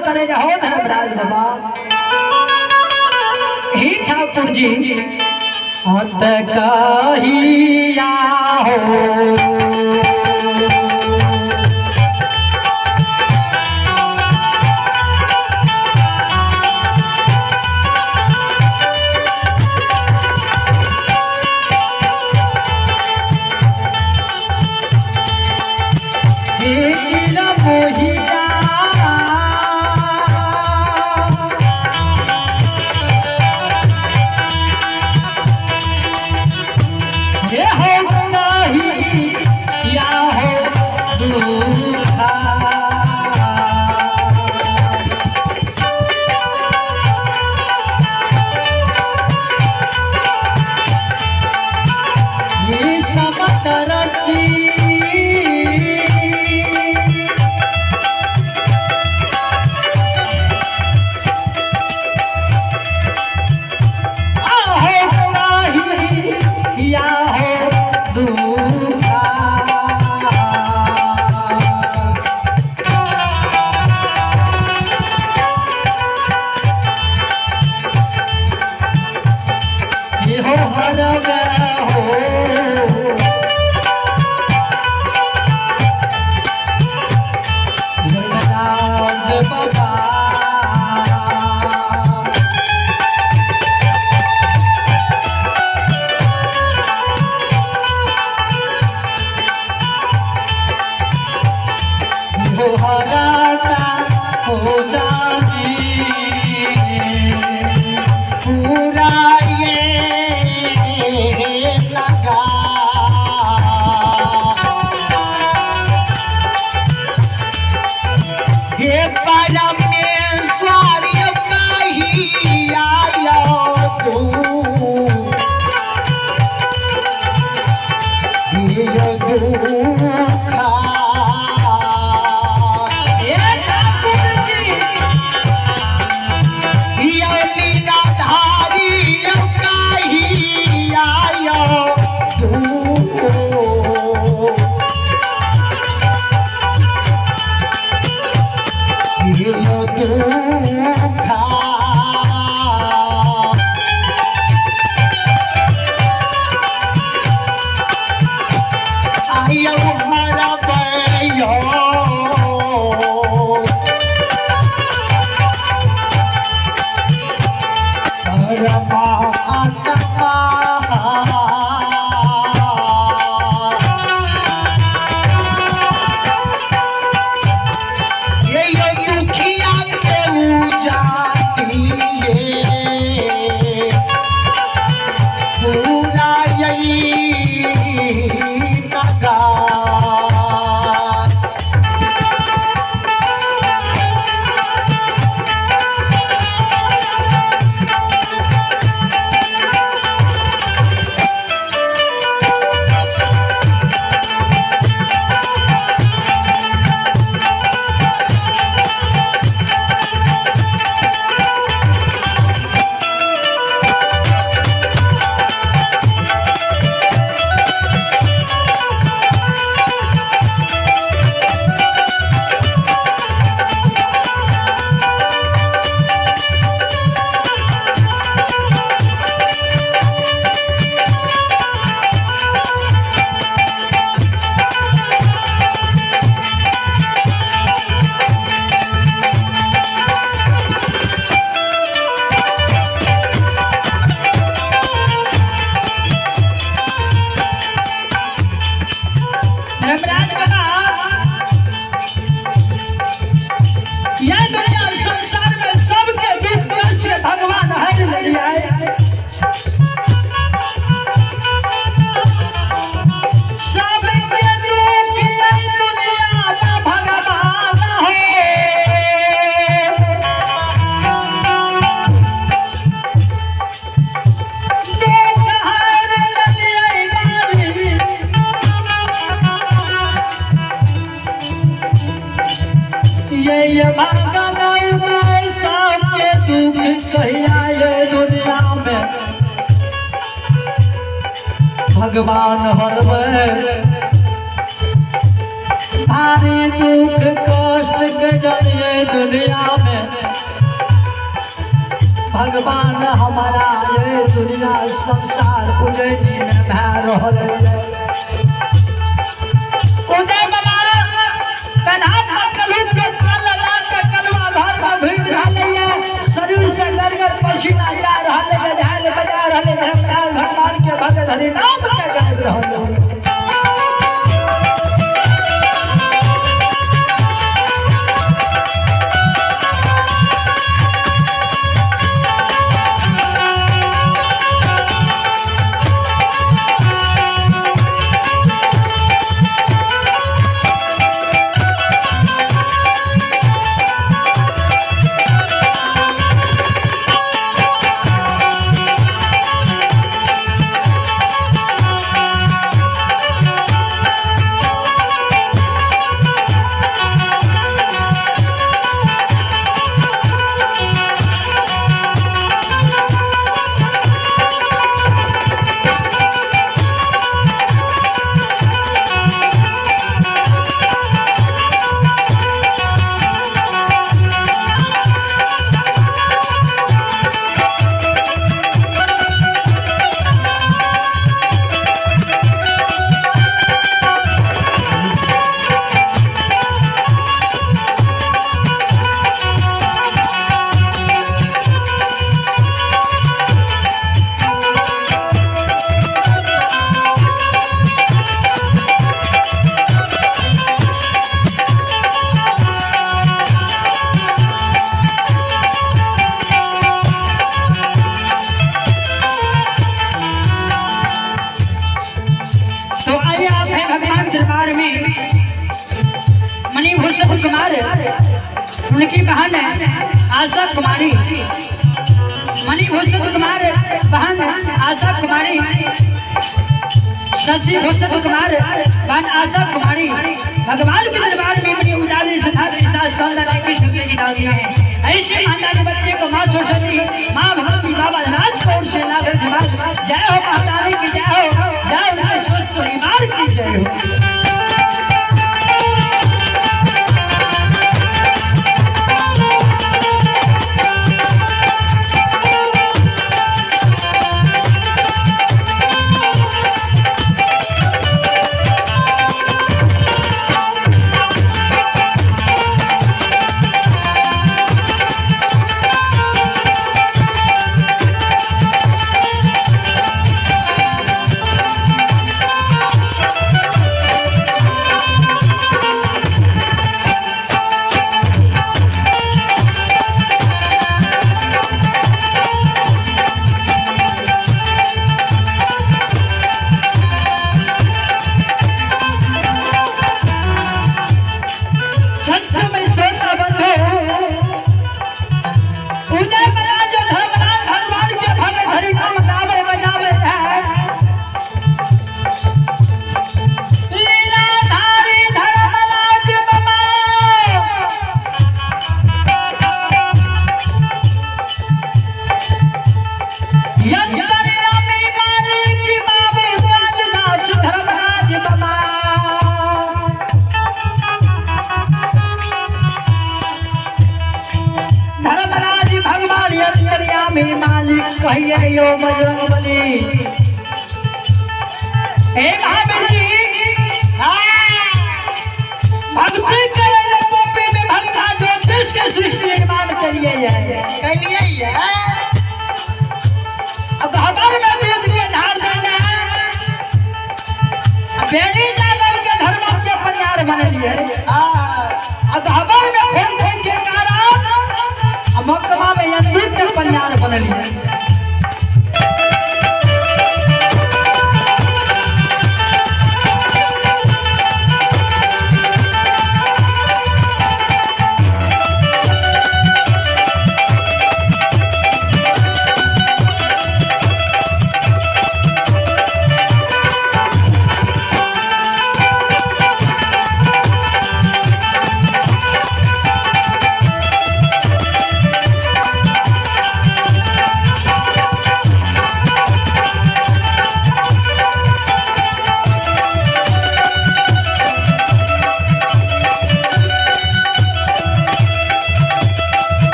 करे जाओ धर्मराज बाबा। ही ठाकुर जी अत कहिया हो मोहिया हे हो या हो दुखा। ये समतरसी आहो नाही या हो दुखा। ये हो हर हो धर्मराज बाबा। हराता हो जानी पूरा ये लगा। हे परमेश्वर कही आयो तू दुखा। हे ठाकुर जी यो लीलाधारी कही आयो तू दुखा। आयो हमारा बयो परमात्मा। ये यो दुखिया के जाती पूरा यही नगा। धर्मराज बाबा यह दुनिया संसार में सबके दुख कष्ट भगवान हर लिया है। सबके दुख यह दुनिया में भगवान है। दुख हर लिया ये भगवान सबके दुख कहिया ये दुनिया में भगवान हरबै। भारी दुख कष्ट के जरिए दुनिया में भगवान हमारा ये दुनिया संसार उज्जैनी में भए रहल है। उदय बाबा कन्हा कलुक के पाल ला के कलवा घर में घुमि रहल है, शरीर से गरगर पसीना जा रहल है, झाल बजा रहल है, धर्मलाल भगवान के भगत हरि नाम के गाबि रहल है। तो आइए आप हैं भगवान दरबार में मणिभूषण कुमार, उनकी बहन है आशा कुमारी। मणिभूषण कुमार बहन आशा कुमारी, शशि भूषण कुमार बहन आशा कुमारी भगवान के दरबार में अपनी उजाले सदा के साथ सौंदर्य की शक्ति जी डाली है। ऐसे माता के बच्चे को माँ सरस्वती माँ भगवती बाबा राज कौर से लाभ जय हो, माता की जय हो, जय हो सोच परिवार की जय हो। मालिक कहिए यो बजरंग बली। हे महावीर जी, भक्ति करे में भक्ता ज्योतिष के सृष्टि।